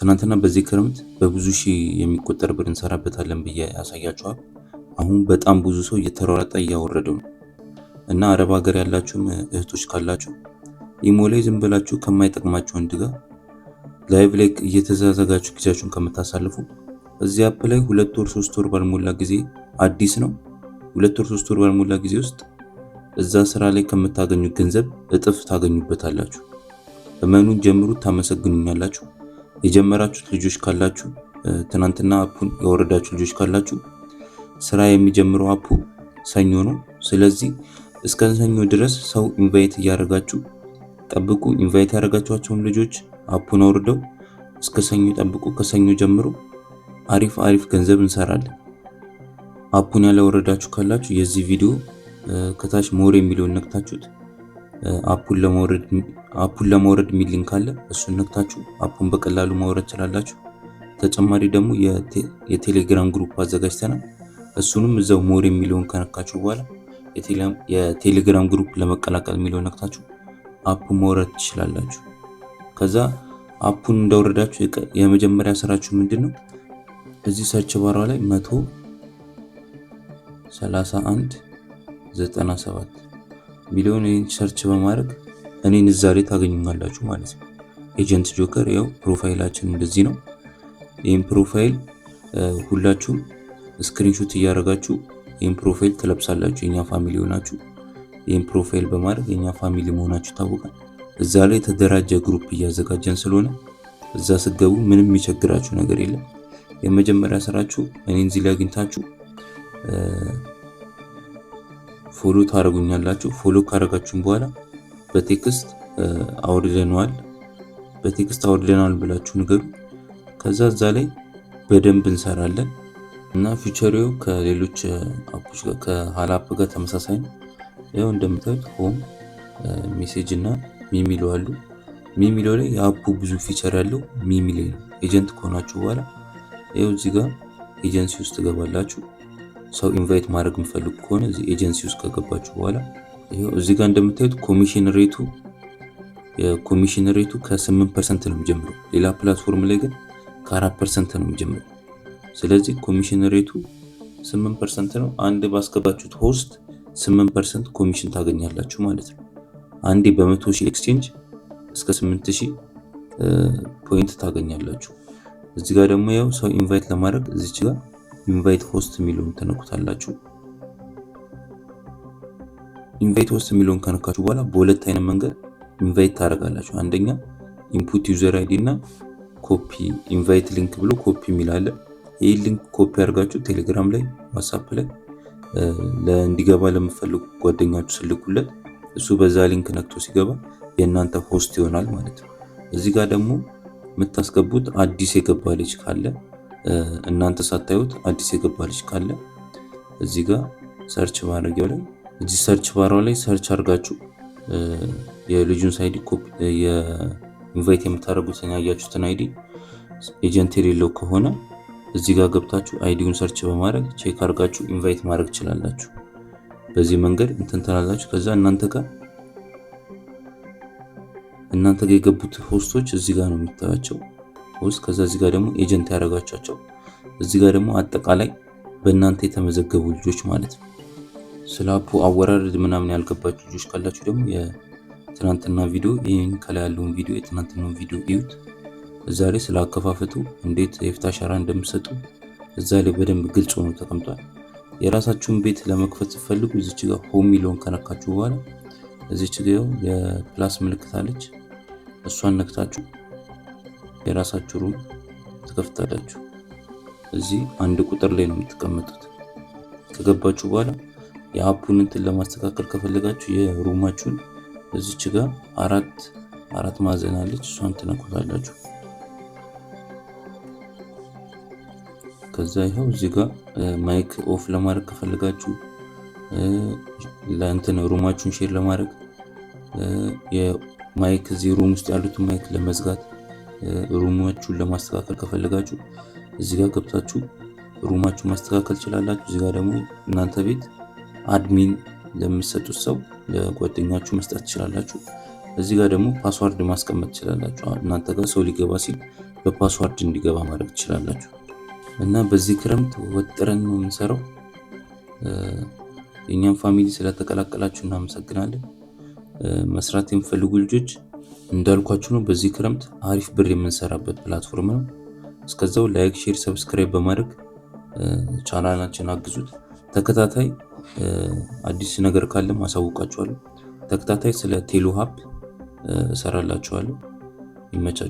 ትናንትና በዚህ ክረምት በብዙ ሺህ የሚቆጠር ብር እንሰራበታለን ብዬ ያሳያችኋል። አሁን በጣም ብዙ ሰው እየተሯሯጠ እያወረደው ነው። እና አረብ ሀገር ያላችሁም እህቶች ካላችሁ ኢሞ ላይ ዝም ብላችሁ ከማይጠቅማችሁ ወንድ ጋር live ላይ እየተዛዘጋችሁ ጊዜያችሁን ከምታሳልፉ እዚህ app ላይ 2 ወር 3 ወር ባልሞላ ጊዜ፣ አዲስ ነው። 2 ወር 3 ወር ባልሞላ ጊዜ ውስጥ እዛ ስራ ላይ ከምታገኙት ገንዘብ እጥፍ ታገኙበታላችሁ። እመኑን፣ ጀምሩት፣ ታመሰግኑኛላችሁ። የጀመራችሁት ልጆች ካላችሁ፣ ትናንትና app ኡን ያወረዳችሁ ልጆች ካላችሁ ስራ የሚጀምረው app ኡ ሰኞ ነው። ስለዚህ እስከ ሰኞ ድረስ ሰው invite እያደረጋችሁ ጠብቁ። Invite ያደረጋችኋቸውን ልጆች app ኡን አውርደው እስከ ሰኞ ጠብቁ። ከሰኞ ጀምሮ አሪፍ አሪፍ ገንዘብ እንሰራለን። App ኡን ያላወረዳችሁ ካላችሁ የዚህ ቪዲዮ ከታች more የሚለውን ነክታችሁት app ኡን ለማውረድ የሚል link አለ። እሱን ነክታችሁ app ኡን በቀላሉ ማውረድ ትችላላችሁ። ተጨማሪ ደግሞ የቴሌግራም group አዘጋጅተናል። እሱንም እዛው more የሚለውን ከነካችሁ በኋላ የቴሌግራም group ለመቀላቀል የሚለውን ነክታችሁ app ኡን ማውረድ ትችላላችሁ። ከዛ app ኡን እንዳወረዳችሁ የመጀመሪያ ስራችሁ ምንድን ነው? እዚህ search bar ኣ ላይ 13197 ሚሊዮን ይህን search በማድረግ እኔን እዛ ላይ ታገኙኛላችሁ ማለት ነው። Agent Joker ያው profile ኣችን እንደዚህ ነው። ይህን profile ሁላችሁም screenshot እያደረጋችሁ ይህን profile ትለብሳላችሁ። የኛ family ሆናችሁ ይህን profile በማድረግ የኛ family መሆናችሁ ይታወቃል። እዛ ላይ የተደራጀ group እያዘጋጀን ስለሆነ እዛ ስትገቡ ምንም የሚቸግራችሁ ነገር የለም። የመጀመሪያ ስራችሁ እኔን እዚህ ላይ አግኝታችሁ follow ታደርጉኛላችሁ። Follow ካደረጋችሁም በኋላ በ text አውርደነዋል፣ በ text አውርደነዋል ብላችሁ ንገሩ። ከዛ እዛ ላይ በደንብ እንሰራለን እና feature ኡ ከሌሎች app ኦች ጋር ከሀላ app ጋር ተመሳሳይ ነው። ይኸው እንደምታዩት home፣ message እና me ሚለው አሉ። Me ሚለው ላይ የ app ኡ ብዙ feature ያለው me ሚለው ነው። Agent ከሆናችሁ በኋላ ይኸው እዚህ ጋር ኤጀንሲ ውስጥ ትገባላችሁ። ሰው invite ማድረግ የምፈልጉ ከሆነ እዚህ ኤጀንሲ ውስጥ ከገባችሁ በኋላ ይኸው እዚህ ጋር እንደምታዩት commission rate ኡ የ commission rate ኡ ከ8% ነው የሚጀምረው። ሌላ platform ላይ ግን ከ4% ነው የሚጀምረው። ስለዚህ commission rate ኡ 8% ነው። አንድ ባስገባችሁት host 8% commission ታገኛላችሁ ማለት ነው። አንዴ በ100,000 exchange እስከ 8000 point ታገኛላችሁ። እዚህ ጋር ደግሞ ያው ሰው invite ለማድረግ እዚች ጋር invite host የሚለውን ትነኩታላችሁ። Invite host የሚለውን ከነካችሁ በኋላ በሁለት አይነት መንገድ invite ታደርጋላችሁ። አንደኛ input user ID እና copy invite link ብሎ ኮፒ የሚል አለ። ይህ link copy አድርጋችሁ ቴሌግራም ላይ፣ ዋትሳፕ ላይ እንዲገባ ለምትፈልጉ ጓደኛችሁ ስትልኩለት እሱ በዛ link ነክቶ ሲገባ የእናንተ host ይሆናል ማለት ነው። እዚህ ጋር ደግሞ የምታስገቡት አዲስ የገባ ልጅ ካለ፣ እናንተ ሳታዩት አዲስ የገባ ልጅ ካለ እዚህ ጋር search ማድረጊያው ላይ፣ እዚህ search bar ኣ ላይ search አድርጋችሁ የልጁን ID፣ የ invite የምታደርጉትን ያያችሁትን ID agent የሌለው ከሆነ እዚህ ጋር ገብታችሁ ID ውን search በማድረግ check አድርጋችሁ invite ማድረግ ትችላላችሁ። በዚህ መንገድ እንትን ትላላችሁ። ከዛ እናንተ ጋር የገቡት host ኦች እዚህ ጋር ነው የሚታያቸው host። ከዛ እዚህ ጋር ደግሞ agent ያደረጋችኋቸው፣ እዚህ ጋር ደግሞ አጠቃላይ በእናንተ የተመዘገቡ ልጆች ማለት ነው። ስለ app ኡ አወራረድ ምናምን ያልገባችሁ ልጆች ካላችሁ ደግሞ የትናንትና ቪዲዮ፣ ይህን ከላይ ያለውን ቪዲዮ፣ የትናንትናውን ቪዲዮ እዩት። እዛ ላይ ስለ አከፋፈቱ፣ እንዴት የፊት አሻራ እንደምሰጡ እዛ ላይ በደንብ ግልጽ ሆኖ ተቀምጧል። የራሳችሁን ቤት ለመክፈት ስትፈልጉ እዚች ጋር home የሚለውን ከነካችሁ በኋላ እዚች ጋር የ plus ምልክት አለች። እሷን ነክታችሁ የራሳችሁ room ትከፍታላችሁ። እዚህ አንድ ቁጥር ላይ ነው የምትቀመጡት። ከገባችሁ በኋላ የ app ኡን እንትን ለማስተካከል ከፈለጋችሁ የ room ኣችሁን እዚች ጋር አራት አራት ማዕዘን አለች፣ እሷን ትነኩታላችሁ። ከዛ ይኸው እዚህ ጋር mic off ለማድረግ ከፈለጋችሁ፣ ለእንትን room ኣችሁን share ለማድረግ፣ የ mic እዚህ room ውስጥ ያሉትን mic ለመዝጋት፣ room ኣችሁን ለማስተካከል ከፈለጋችሁ እዚህ ጋር ገብታችሁ room ኣችሁን ማስተካከል ትችላላችሁ። እዚህ ጋር ደግሞ እናንተ ቤት admin ለምትሰጡት ሰው ለጓደኛችሁ መስጠት ትችላላችሁ። እዚህ ጋር ደግሞ password ማስቀመጥ ትችላላችሁ። እናንተ ጋር ሰው ሊገባ ሲል በ password እንዲገባ ማድረግ ትችላላችሁ። እና በዚህ ክረምት ወጥረን ነው የምንሰራው። የእኛም family ስለተቀላቀላችሁ እናመሰግናለን። መስራት የሚፈልጉ ልጆች እንዳልኳችሁ ነው። በዚህ ክረምት አሪፍ ብር የምንሰራበት platform ነው። እስከዛው like፣ share፣ subscribe በማድረግ ቻናላችን አግዙት። ተከታታይ አዲስ ነገር ካለም አሳውቃችኋለሁ። ተከታታይ ስለ ቴሉ app እሰራላችኋለሁ። ይመቻችሁ።